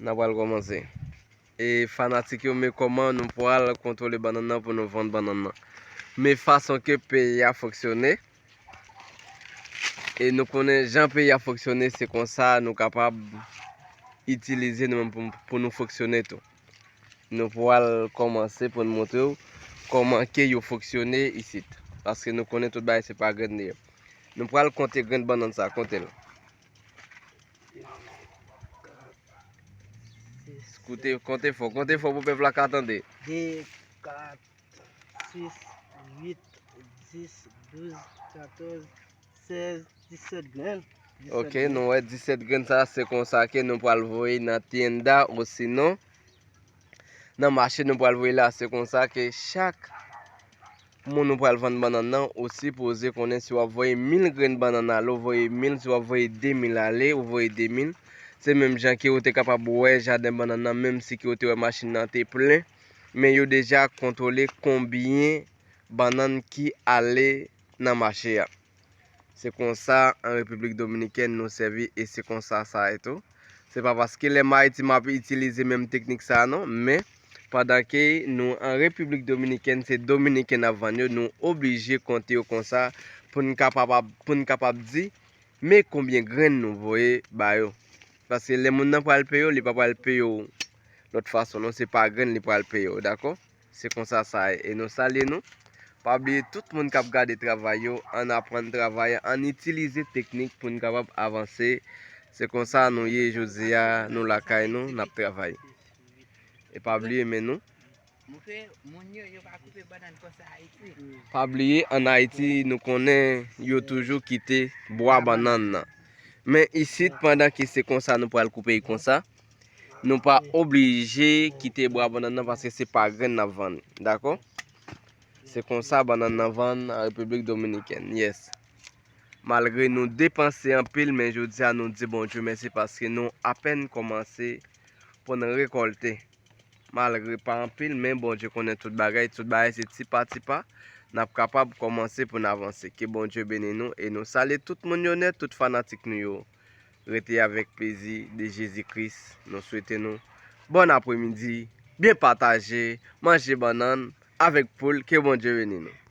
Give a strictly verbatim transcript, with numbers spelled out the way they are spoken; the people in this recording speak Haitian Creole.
N a pral kòmanse. E fanatik yo, men kòman nou pral kontwole bannann nan pou nou vann bannann nan. Men fason ke peyi a fonksyone. E nou konnen jan peyi a fonksyone, se konsa nou kapab itilize nou menm pou, pou nou fonksyone tou. Nou pral kòmanse pou nou montre w kòman ke yo fonksyone isit. Paske nou konnen tout bagay se pa grenn li ye. Nou pral konte grenn bannann sa, konte l. Koute, konte fò, konte fò pou pèp la ka tande. De, kat, sis, uit, dis, douz, katòz, sèz, disèt grenn. Ok, nou wè disèt grenn sa, se konsa ke nou pral voye nan tienda osinon nan mache nou pral voye la. Se konsa ke chak moun ou pral vann bannann nan, ou sipoze konnen si w ap voye mil grenn bannann ale, ou voye mil, si w ap voye de mil ale, ou voye de mil. Se menm jan ke ou te kapab wè jaden bannann nan, menm si ke ou te wè machin nan te plen, men yo deja kontwole konbyen bannann ki ale nan mache a. Se konsa an Repiblik Dominikèn nou sèvi e se konsa sa ye tou. Se pa paske lè m Ayiti m ap itilize menm teknik sa a non, men pandan ke nou an Repiblik Dominikèn, se dominiken n ap vann yo, nou oblije konte yo konsa pou n kapab, pou n kapab di, men konbyen grenn nou voye ba yo. Paske lè moun nan pral peye w, li pa pral peye w lòt fason non, se pa grenn li pral peye w, dakò? Se konsa sa ye. E nou salye nou. Pa bliye tout moun k ap gade travay yo, ann aprann travay, ann itilize teknik pou n kapab avanse. Se konsa nou ye jodi a, nou lakay nou, n ap travay. E pa bliye men nou. Montre moun yo, yo pa koupe bannann konsa Ayiti. Pa bliye, ann Ayiti, nou konnen yo toujou kite bwa bannann nan. Men isit, pandan ke se konsa nou pral koupe l konsa, nou pa oblije kite bwa bannann nan paske se pa grenn n ap vann, dakò? Se konsa bannann nan vann an Repiblik Dominikèn, yes. Malgre nou depanse anpil, men jodi a nou di Bondye mèsi paske nou apèn kòmanse pou n rekòlte. Malgre pa anpil, men Bondye konnen tout bagay, tout bagay se ti pa ti pa, n ap kapab kòmanse pou n avanse. Ke Bondye beni nou e nou salye tout moun yo nèt, tout fanatik nou yo. Rete avèk plezi de Jezi Kris. Nou swete nou bòn apremidi, byen pataje, manje bannann avèk poul. Ke Bondye beni nou.